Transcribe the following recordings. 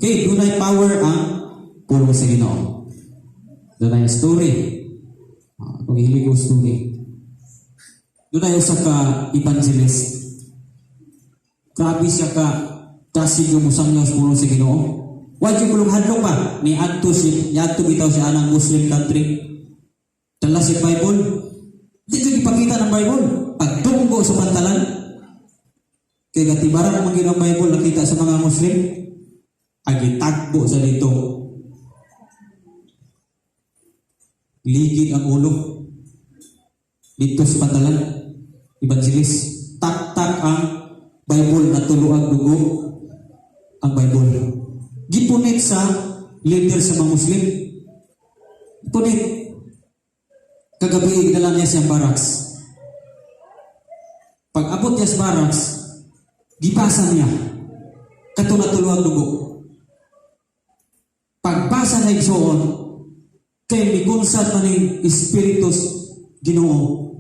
Okay, dunay power ang pulong sa Ginoo. Dunay story. Kung hilig ko story. Dunay usa ka evangelist. Grabe siya ka dasig yung musangyaw sa pulong sa Ginoo. Wa gyud kulong hadlok pa ni adto si niadto bitaw siya anang Muslim country. Dala si Bible. Di jud ipakita ng Bible. Pagdunggo sa pantalan. Kay gatibaran man gyud ang Bible nakita sa mga Muslim. Ay gitagbo sa dito. Ligid ang ulo. Dito sa pantalan. Evangelist. Tak-tak ang Bible na tuluag dugo ang Bible. Gipunit sa leader sa mga Muslim. Gipunit. Kagabi, gidala niya siyang barracks. Pag abot niya sa barracks, gibasa niya. Kato na tuluag dugo. Pagbasa na igsoon, kay mikunsad man ning Espiritus Ginoo.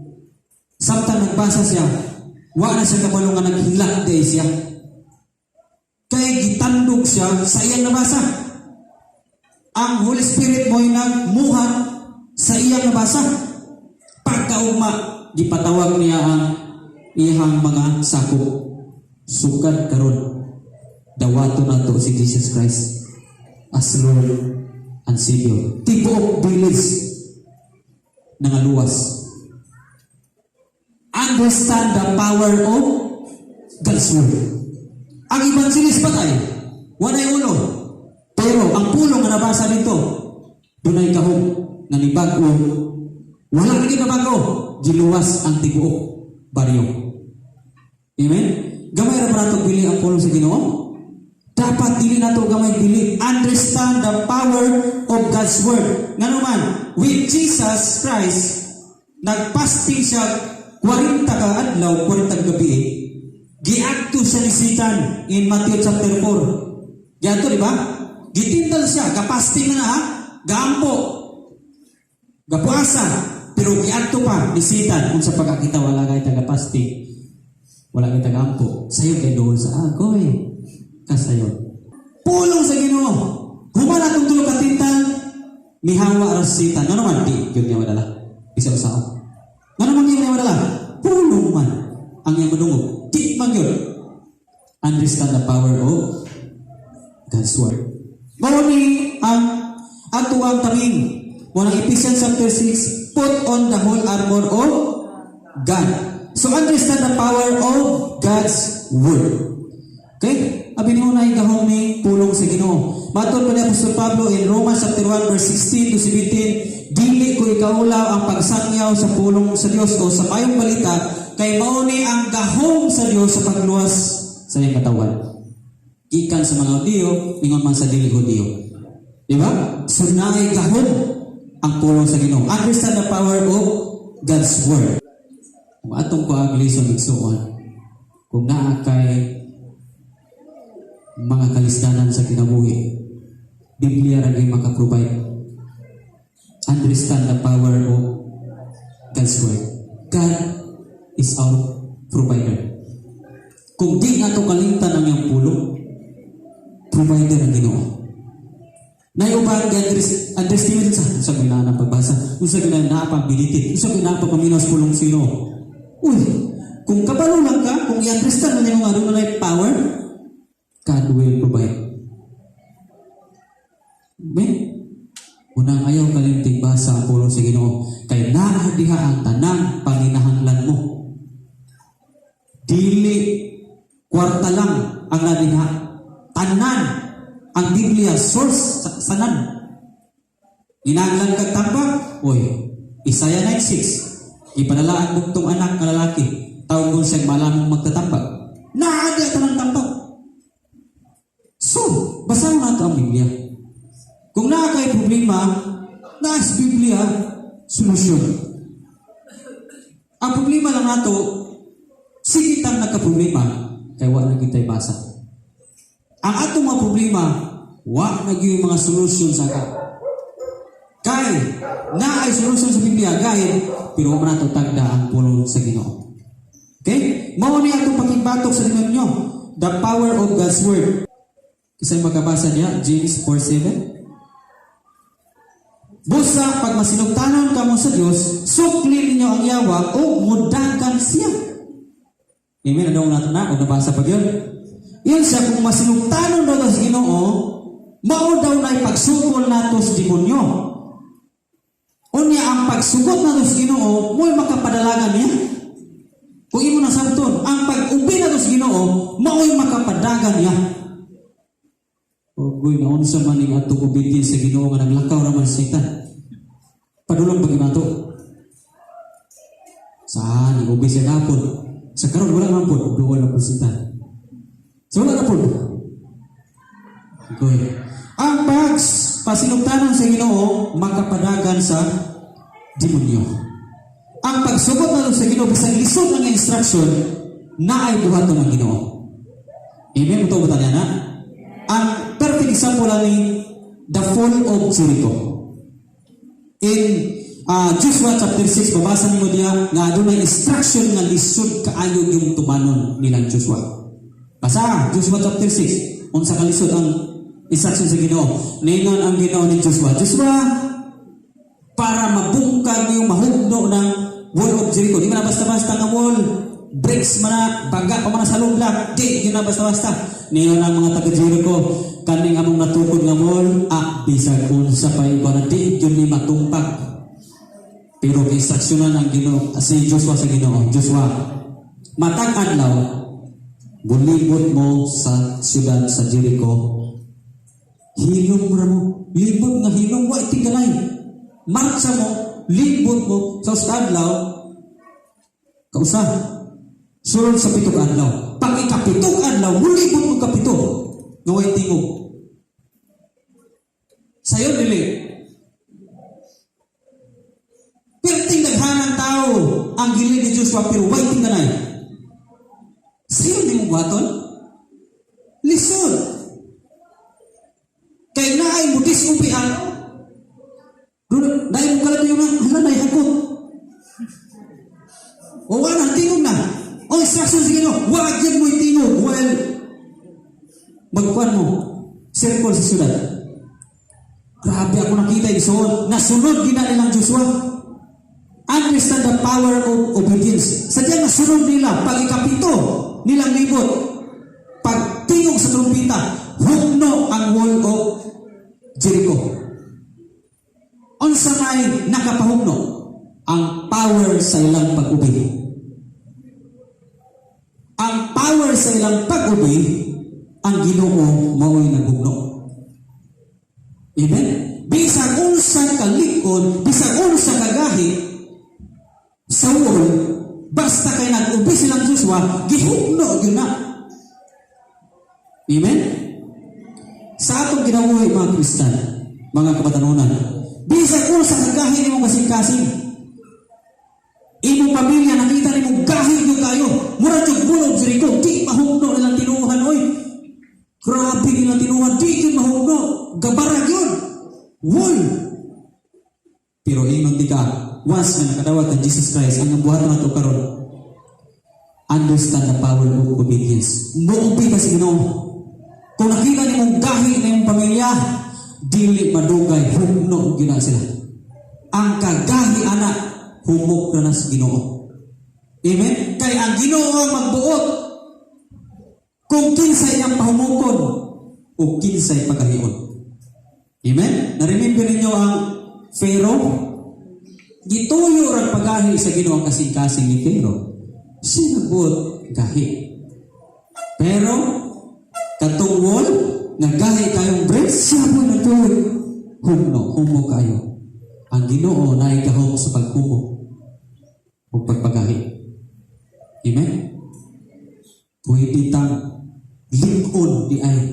Samtang nagbasa siya, wa na siya kabalo nga naghilak diay siya. Kay gitandog siya sa iyang nabasa. Ang Holy Spirit mo'y nagmuhat sa iyang nabasa. Pagkaugma, gipatawag niya ang iyang mga sakop. Sukad karon, dawato nato si Jesus Christ as Lord and Savior. Tibuok village nangaluwas. Understand the power of God's word. Ang evangelist patay, walay ulo. Pero ang pulong nga nabasa dito, dunay gahom nga nibag-o, wala lagi nabago, giluwas ang tibuok baryo. Amen? Gamay ra ba nato bili ang pulong sa Ginoo? Dapat dili nato gamay bili. Understand the power of God's word. Ngano man, with Jesus Christ, nagfasting siya 40 ka adlaw, 40 ka gabi. Giadto siya ni Satan in Matthew chapter 4. Giadto, di ba? Gitintal siya, gapasting na na ha, gaampo, gapuasa, pero giadto pa ni Satan unsa pagkakita wala kay taga-fasting. Wala kay taga-ampo. Sayo kay doon sa agoy. Kasayon. Pulong sa Ginoo. Human atong tulo ka tintal, mihawa ra si Satan. Ngano man di gyud niya madala. Bisa usaho. Ngano man di niya madala? Pulong man ang iyang madungog. Di man gyud. Understand the power of God's word. Mao ni ang ato ang taming. Mo nang Ephesians chapter 6, put on the whole armor of God. So understand the power of God's word. Okay? Abi nimo na gahom ni pulong sa Ginoo. Matod pa ni Apostol Pablo in Romans chapter 1 verse 16 to 17, dili ko ikaulaw ang pagsangyaw sa pulong sa Dios o sa mayong balita kay mao ni ang gahom sa Dios sa pagluwas sa iyang katawan. Gikan sa mga Hudiyo, ingon man sa dili Hudiyo. Di ba? So naay gahom ang pulong sa Ginoo. Understand the power of God's word. Kung atong kuag lison igsuon, kung naa kay mga kalisdanan sa kinabuhi, Biblia ra gyud maka-provide. Understand the power of God's word. God is our provider. Kung di nato kalimtan ang iyang pulong, provider ang Ginoo. Nayuban underestimate sa unsa gyud na pagbasa, unsa gyud na pagmeditate, unsa gyud na pagpaminaw sa pulong sa Ginoo. Uy, kung kabalo lang ka, kung i-understand mo nimo nga doon na power, God will provide. Amen? Unang ayaw kalimtig basa ang pulong sa Ginoo kay naa diha ang tanang panginahanglan mo. Dili kwarta lang ang nadiha. Tanan ang Biblia source sa sanan. Ginahanglan kag tambak, oy, Isaiah 9:6. Ipadala ang bugtong anak nga lalaki, tawgon siyang malamong magtatambak. Naa diha tanang tambak. So, basahin nato ang Biblia. Kung naa kay problema, naa sa Biblia solusyon. Ang problema lang nato, sige tang nagka-problema, kay wa na kita'y basa. Ang atong mga problema, wa na gyud mga solusyon sa ka. Kay, naay solusyon sa Biblia, guide, pero wa man nato tagda ang pulong sa Ginoo. Okay? Mao ni atong pakigbatok sa demonyo, the power of God's word. Isang makabasa niya, James 4:7. Busa, pag masinugtanon kamo sa Dios, sukli ninyo ang yawa o mudagan siya. Amen. Ano nato na? O nabasa pa yun? Yun siya, kung masinugtanon daw sa Ginoo, mao daw na ipagsukol nato sa demonyo. Unya, ang pagsugot nato sa Ginoo, mo'y makapadalagan niya. Kung imo nasabton, ang pag-ubi nato sa Ginoo, mao'y makapadagan niya. Ugoy na unsa man ning atong obedience sa Ginoo nga naglakaw raman sa Satan. Padulong pag nato. Saan ubi siya gapon. Sa karon wala man pod, duol na po Satan. So wala na pod. Ugoy. Ang pag pasinugtanon sa Ginoo makapadagan sa demonyo. Ang pagsugot na sa Ginoo bisan lisod ang instruction na ay buhaton ng Ginoo. Amen, ito ba na? Ang perfect example ani, the fall of Jericho. In Joshua chapter 6, babasa nimo diya nga adunay instruction nga lisod kaayo yung tumanon nilang Joshua. Basa, Joshua chapter 6, unsa ka lisod ang instruction sa Ginoo. Ningon ang Ginoo ni Joshua, "Joshua, para mabungkag yung mahugno ng wall of Jericho." Di man na basta-basta nga wall. Bricks man na, baga pa man na sa lugla. Di, yun na basta-basta. Ningon ang mga taga Jericho, "Kaning among natukod nga wall, ah, bisag unsa pa iba na di yun ni matungpag." Pero instruksyonan ang Ginoo, si Joshua sa Ginoo, "Joshua, matag adlaw, bulibot mo sa siyudad sa Jericho, hilom ra mo, libot nga hilom, wa tinggalay. Marcha mo, libot mo sa usa ka adlaw, kausa. Sulod sa 7 ka adlaw. Pag ikapitong adlaw, mulibot mo kapito, nga way tingog." Sayon dili. Perting daghanang tao ang gilid ni Joshua pero way tinggalay. Sayon di mo buhaton? Lisod. Kay naay mo disobey-an. Doon, dahil mo kalat yung na, hala na, hakot. O wala na, tingog na. O instruction sige no, wag yun mo itingog. Well, magkuhan mo, circle sa syudad. Grabe ako nakita igsoon. Nasunod gina nilang Joshua. Understand the power of obedience. Sadyang nasunod nila, pag ikapito nilang libot, pag tingog sa trumpita, hugno ang wall of Jericho. Unsa may nakapahugno? Ang power sa ilang pag-ubi. Ang power sa ilang pag-ubi, ang Ginoo mao'y naghugno. Amen? Bisan unsa kalikod, bisan unsa kagahi sa wall, basta kay nag-ubi silang Joshua, gihugno gyud na. Amen? Sa atong kinabuhi, mga Kristan, mga kabatanunan, bisan unsa kagahi nimo kasing-kasing, imong pamilya nakita nimo gahi gyud kayo, mura jud wall of Jericho, di mahugno nilang tinuhan oy. Grabe nilang tinuhan, di gyud mahugno, gabara gyud. Wall. Pero ingon di ka, once na nakadawat ang Jesus Christ, ang buhaton nato karon, understand the power of obedience. Muubi ka sa Ginoo. Kung nakita nimong gahi na imong pamilya, dili madugay, hugno gyud na sila. Ang kagahi ana, humok na na sa Ginoo. Amen? Kay ang Ginoo ang magbuot kung kinsay iyang pahumukon o kinsay pagahion. Amen? Na-remember ninyo ang Pharaoh? Gituyo rag pagahi sa Ginoo ang kasing-kasing ni Pharaoh. Siya nagbuot gahi. Pero katong wall nga gahi kayong bread, siya po nagtuyo. Hugno, humo kayo. Ang Ginoo naay gahom sa paghumo o pagpagahi. Amen? Pwede tang lig-on di ay.